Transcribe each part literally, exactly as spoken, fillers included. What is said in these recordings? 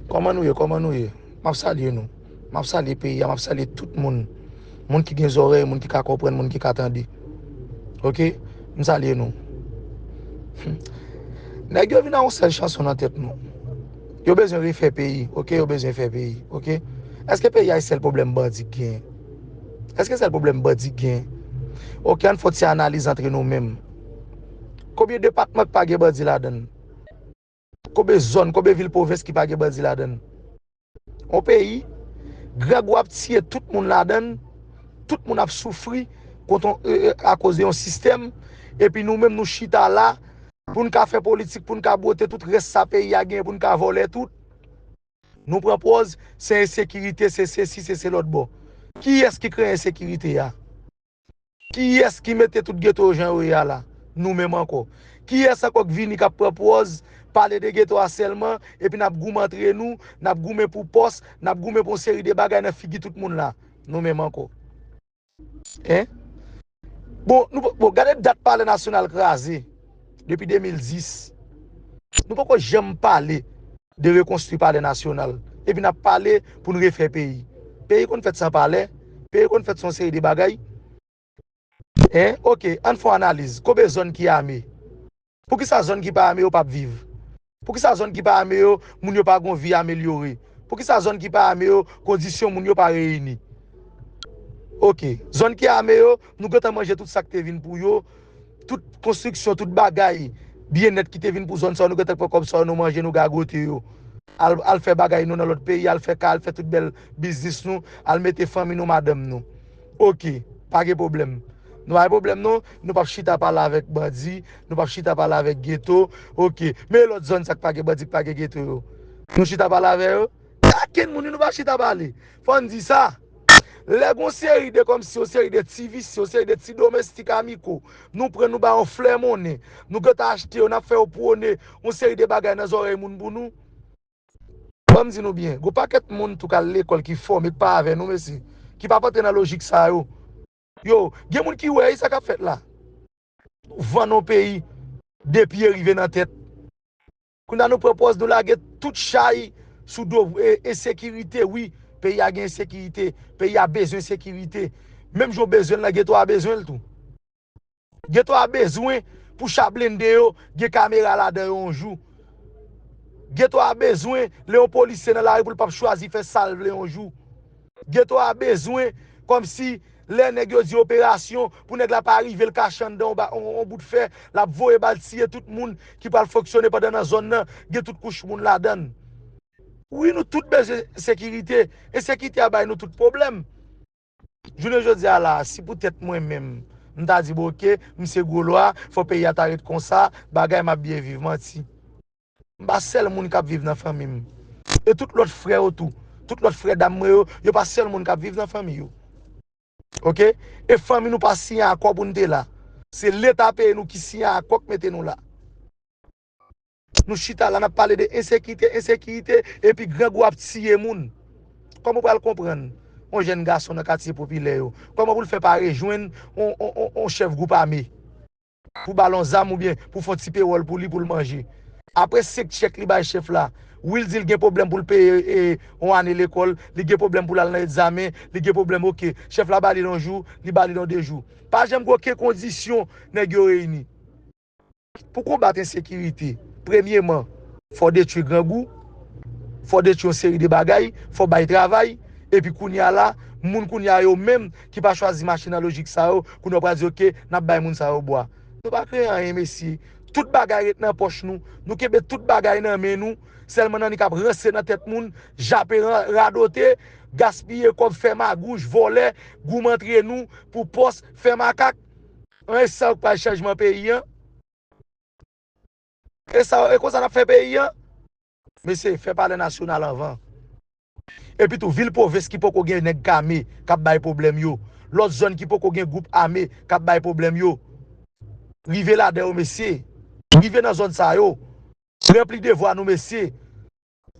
Kòman nou ye? Kòman nou ye? M ap salye nou. M ap salye peyi a, m ap salye tout moun. Moun ki gen zòrèy, moun ki ka konprann, moun ki ka tande. Oke? M salye nou. Nèg yo vin a yon sèl chanson nan tèt nou. Yo bezwen refè peyi, oke? Yo bezwen fè peyi, oke? Èske peyi a se sèl pwoblèm bandi k genyen? Èske sèl pwoblèm bandi k genyen? Oke, ann fè yon ti analiz antre nou menm. Konbyen depatman k pa gen bandi ladan l? Konbyen zòn, konbyen vil pwovens ki pa gen bandi ladan l? Yon peyi, grangou ap tiye tout moun ladan l, tout moun ap soufri kont yon, e, e, akoz de yon sistèm, epi nou menm nou chita la, pou n ka fè politik, pou n ka bwote tout rès sa peyi a genyen, pou n ka vòlè tout. Nou pran pòz, se ensekirite, se sesi, se, se lòt bò. Kiyès ki kreye ensekirite a? Kiyès ki mete tout geto yo jan yo ye a la? Nou menm ankò. Kiyès ankò k vini k ap pran pòz, pale de geto a sèlman, epi n ap goumen antre nou, n ap goumen pou pòs, n ap goumen pou yon seri de bagay nan figi tout moun la? Nou menm ankò. Hein? Bon, nou, bon, gade dat Palè Nasyonal kraze depi de mil dis. Nou poko janm pale de rekonstwi Palè Nasyonal. Epi n ap pale pou n refè peyi. Peyi konn fèt san palè, peyi konn fèt san yon seri de bagay. Hein? Oke, ann fè yon analiz. Konbyen zòn ki ame? Poukisa zòn ki pa ame yo p ap viv? Poukisa zòn ki pa ame yo, moun yo pa gon vi amelyore? Poukisa zòn ki pa ame yo, kondisyon moun yo pa reyini? Oke, zòn ki ame yo, nou gentan manje tout sa k te vin pou yo, tout konstriksyon, tout bagay, byennèt ki te vin pou zòn sa yo, nou gentan pran kòb sa yo, nou manje, nou gagote yo. Al, al fè bagay nou nan lòt peyi, al fè kay, al fè tout bèl biznis nou, al mete fanmi nou, madanm nou. Oke, pa gen pwoblèm. Nou pa gen pwoblèm non, nou p ap chita pale avèk bandi, nou p ap chita pale avèk geto. Oke, men lòt zòn sa k pa gen bandi, k pa gen geto yo? Nou chita pale avè yo? Okenn moun nou pa chita pale. Fò n di sa. Lè gon seri de kòmsi, yon seri de ti visye, yon seri de ti domestik amiko, nou pran nou ba yon flè monnen, nou gentan achte yo, n ap fè yo pwone yon seri de bagay nan zòrèy moun pou nou. Ban m di nou byen, gon pakèt moun tou k al lekòl ki fòme k pa avè nou, mesye, ki p ap antre nan lojik sa yo. Yo, gen moun ki wè, e sa k ap fèt la? Vann yon peyi de pye rive nan tèt. Kounye a nou pran pòz, nou lage tout chay sou do, e, ensekirite, wi. Peyi a gen ensekirite, peyi a bezwen sekirite. Menm jan w bezwen l lan, geto a bezwen l tou. Geto a bezwen pou cha blende yo gen kamera ladan yo yon jou. Geto a bezwen lè yon polisye nan lari pou l p ap chwazi fè sa l vle yon jou. Geto a bezwen kòmsi lè nèg yo di operasyon, pou nèg la pa rive, l kache anndan yon ba-, yon, yon bout fè, l ap voye bal tiye tout moun ki pral fonksyone pandan nan zòn nan, gen tout kouch moun ladan l. Wi, nou tout bezwen sekirite. Ensekirite a bay nou tout pwoblèm. Jounen jodi a la, si poutèt mwen menm, m ta di, bon, oke, m se gwo lwa, fò peyi a ta ret konsa, bagay m ap byen viv, manti. M pa sèl moun k ap viv nan fanmi m. E tout lòt frè yo tou, tout lòt frè dam mwen yo, yo pa sèl moun k ap viv nan fanmi yo. Oke? E fanmi nou pa siyen akò pou n te la. Se Leta peyi nou ki siyen akò k mete nou la. Nou chita la, n ap pale de ensekirite, ensekirite, epi grangou ap tiye moun. Kòman w pral konprann yon jèn gason nan katye popilè yo? Kòman pou l fè pa rejwenn yon, yon, yon, yon chèf gwoup ame pou ba l yon zam oubyen pou fè yon ti pewòl pou li, pou l manje? Apre senk tchèk li bay chèf la, wi, l di l gen pwoblèm pou l peye, e, yon ane lekòl, li gen pwoblèm pou l al nan egzamen, li gen pwoblèm, oke, chèf la ba li l yon jou, li ba li l yon de jou. Pa janm gen okenn kondisyon nèg yo reyini. Pou konbat ensekirite, premyeman, fò w detwi grangou, fò w detwi yon seri de bagay, fò w bay travay, epi kounye a la, moun kounye a yo menm ki pa chwazi mache nan lojik sa yo, kounye a w pral di, oke, n ap bay moun sa yo bwa. Nou pa kreye anyen, mesye. Tout bagay ret nan pòch nou. Nou kenbe tout bagay nan men nou. Sèlman nan ni k ap ranse nan tèt moun, jape, ran-, radote, gaspiye kòb, fè magouj, vòlè, goumen antre nou pou pòs, fè makak. An, e sa yo k pral chanjman peyi an? E sa, e konsa n ap fè peyi an? Mesye, fè palè nasyonal anvan. Epi tou, vil pwovens ki poko gen nèg k ame k ap bay pwoblèm yo, lòt zòn ki poko gen gwoup ame k ap bay pwoblèm yo, rive ladan yo, mesye. Rive nan zòn sa yo. Ranpli devwa nou, mesye.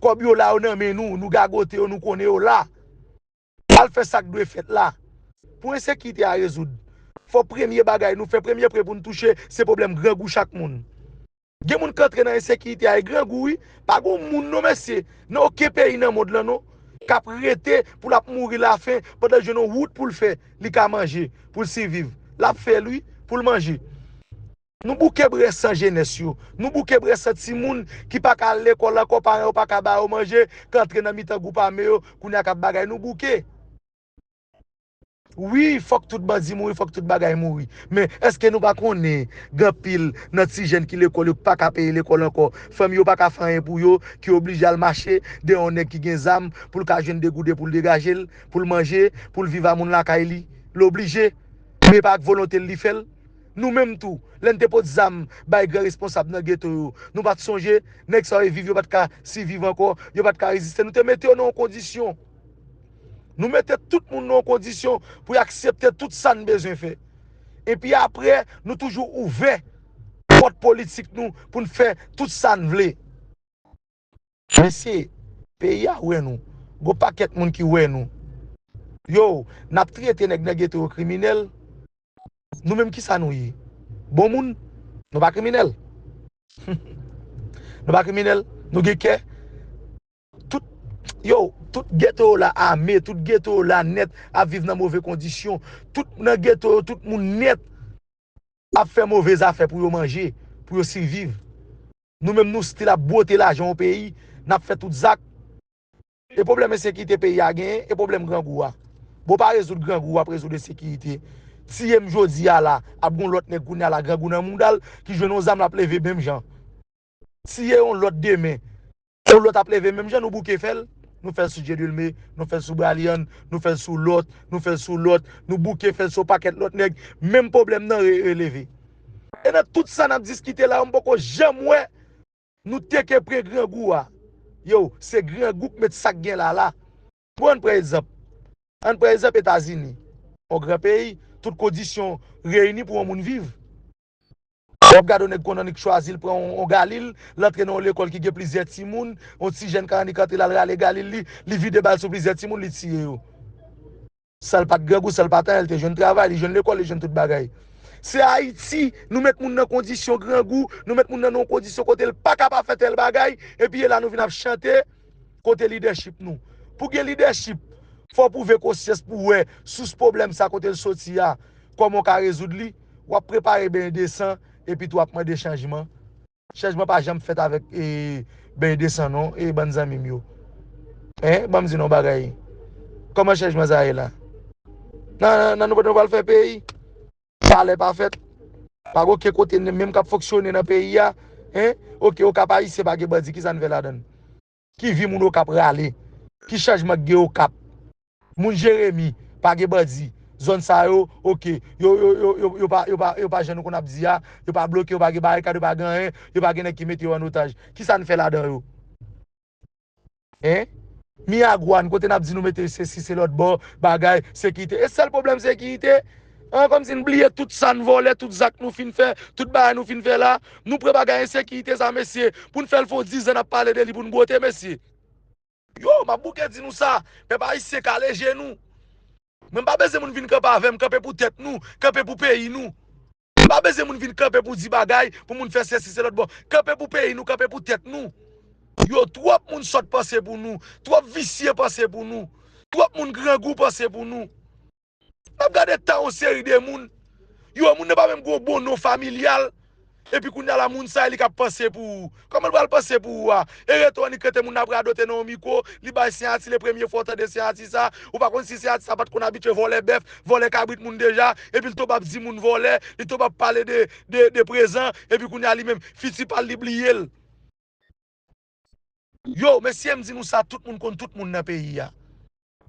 Kòb yo la, yo nan men nou, nou gagote yo, nou konnen yo la. Al fè sa k dwe fèt la. Pou ensekirite a rezoud, fò premye bagay nou fè, premye pre pou n touche, se pwoblèm grangou chak moun. Gen moun k antre nan ensekirite a, e grangou, wi. Pa gen moun non, mesye, nan okenn peyi nan mond lan, non, k ap rete pou l ap mouri lafen pandan l jwenn yon wout pou l fè, li ka manje, pou l siviv. L ap fè l, wi, pou l manje. Nou bouke brè san jenès yo. Nou bouke brè san timoun ki pa ka al lekòl ankò, paran yo pa ka ba yo manje, k antre nan mitan gwoup ame yo, kounye a k ap bagay. Nou bouke. Wi, fòk tout bandi mouri, fòk tout bagay mouri. Men, èske nou pa konnen gen anpil nan ti jèn ki lekòl, yo pa ka peye lekòl ankò? Fanmi yo pa ka fè anyen pou yo, ki oblije al mache dèyè yon nèg ki gen zam pou l ka jwenn de gouden pou l degaje l, pou l manje, pou l viv a moun lakay li. L oblije. Men pa ak volonte l li fè l. Nou menm tou, lè n te pot zam bay gran responsab nan geto yo, nou pa t sonje, nèg sa yo viv, yo pa t ka siviv ankò, yo pa t ka reziste. Nou te mete yo nan yon kondisyon. Nou mete tout moun nan yon kondisyon pou y aksepte tout sa n bezwen fè. Epi apre, nou toujou ouvè pòt politik nou pou n fè tout sa n vle. Mesye, peyi a wè nou. Gon pakèt moun ki wè nou. Yo, n ap trete nèg nan geto yo kriminèl. Nou menm, kisa nou ye? Bon moun? Nou pa kriminèl. Nou pa kriminèl. Nou gen kè. Tout, yo, tout geto yo la ame, tout geto yo la nèt ap viv nan move kondisyon. Tout nan geto yo, tout moun nèt ap fè move zafè pou yo manje, pou yo siviv. Nou menm, nou still ap bwote lajan yon peyi, n ap fè tout zak. E pwoblèm ensekirite peyi a genyen, e pwoblèm grangou a. Bon, w pa rezoud grangou, w ap rezoud ensekirite. Tiye m jodi a la, ap gon lòt nèg kounye a la, grangou nan mouda l, ki jwenn yon zam, l ap leve menm jan. Tiye yon lòt demen, yon lòt ap leve menm jan, nou bouke fè l. Nou fè l sou Dieudulmé, nou fè l sou Bralianne, nou fè l sou lòt, nou fè l sou lòt, nou bouke fè l sou pakèt lòt nèg, menm pwoblèm nan re-, releve. E nan tout sa n ap diskite la yo, m poko janm wè nou teke pran grangou a. Yo, se grangou k met sa k gen la la. Bon, ann pran egzanp. Ann pran egzanp Etazini. Yon gran peyi, tout kondisyon reyini pou yon moun viv. W ap gade yon nèg konn annik chwazi l pran yon, yon galil, l antre nan yon lekòl ki gen plizyè timoun, yon ti jèn ka annik antre l al rale galil li, li vide bal sou plizyè timoun, li tiye yo. San l pa t grangou, san l pa t anyen, li te jwenn travay, li jwenn lekòl, li jwenn tout bagay. Se Ayiti, nou met moun nan kondisyon grangou, nou met moun nan nan yon kondisyon kote l pa ka pa fè tèl bagay, epi e la nou vin ap chante kote lidèchip nou. Pou gen lidèchip, fò w pwouve konsyans pou w wè sous pwoblèm sa kote l soti a, kòman w ka rezoud li, w ap prepare benyen de san, epi tou w ap mande chanjman. Chanjman pa janm fèt avèk, e, benyen de san non, e, bann zanmi m yo. Hein? Ban m di nou yon bagay. Kòman chanjman sa ye la? Nan, nan, nan nou pa t pral fè peyi? Palè pa fèt? Pa gen okenn kote menm k ap fonksyone nan peyi a? Hein? Oke, Okap Ayisyen pa gen bandi, kisa n fè ladan l? Ki vi moun Okap rale? Ki chanjman k gen Okap? Moun Jeremi, pa gen bandi. Zòn sa yo, oke. Yo, yo, yo, yo, yo pa, yo pa, yo pa jan nou konn ap di a. Yo pa bloke, yo pa gen barikad, yo pa gen anyen. Yo pa gen nèg ki mete yo an otaj. Kisa n fè ladan yo? Hein? Miragwàn, kote n ap di nou mete sesi, se lòt bò, bagay, sekirite. E sèl pwoblèm sekirite? An, kòmsi n bliye tout sa n vòlè, tout zak nou fin fè, tout bagay nou fin fè la. Nou pran bagay ensekirite sa, mesye, pou n fè l fè yon diz an n ap pale de li pou n bwote, mesye. Yo, m ap bouke di nou sa, pèp ayisyen kale je nou. Mwen m pa bezwen moun vin kanpe avè m, kanpe pou tèt nou, kanpe pou peyi nou. M pa bezwen moun vin kanpe pou di bagay, pou moun fè sesi, se lòt bò. Kanpe pou peyi nou, kanpe pou tèt nou. Yo, twòp moun sòt panse pou nou, twòp visye panse pou nou, twòp moun grangou panse pou nou. N ap gade tan yon seri de moun. Yo, moun nan pa menm gen yon bon non familyal. Epi kounye a la, moun sa a, li k ap panse pou ou. Kòman l pral panse pou ou a? E reto annik rete moun nan ap radote nan yon mikwo, li bay siyati, le premye fwa w tande siyati sa. Ou pa konn si siyati sa pa t konn abitye vòlè bèf, vòlè kabrit moun deja. Epi l tonbe ap di moun vòlè, li tonbe ap pale de, de, de prezan. Epi kounye a li menm, fiti pa l, li bliye l. Yo, mesye, m di nou sa, tout moun konn tout moun nan peyi a.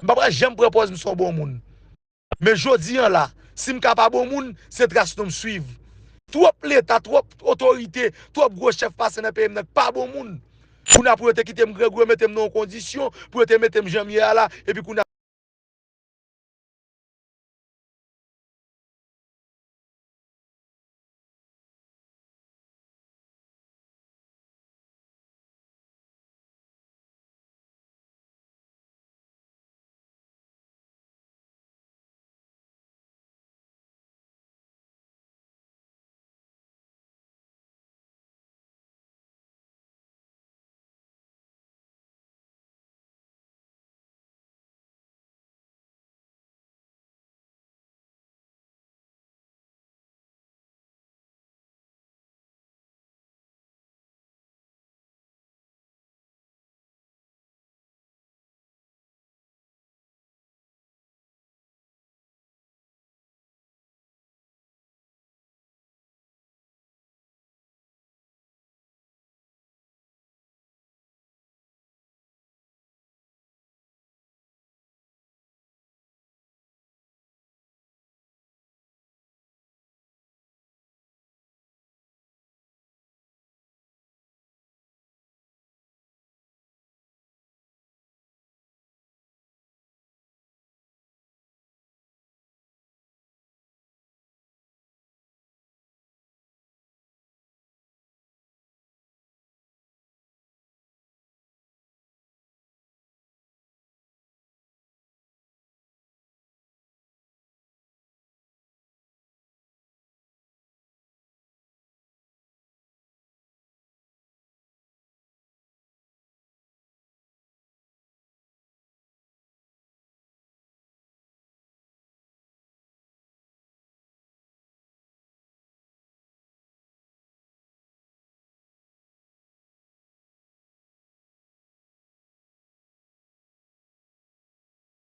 M pa pral janm pran pòz m se yon bon moun. Men jodi an la, si m ka pa bon moun, se tras nou m swiv. Twòp leta, twòp otorite, twòp gwo chèf pase nan peyi m nan k pa bon moun. Kounye a pou yo te kite m grangou, yo mete m nan yon kondisyon, pou yo te mete m jan m ye a la, epi kounye a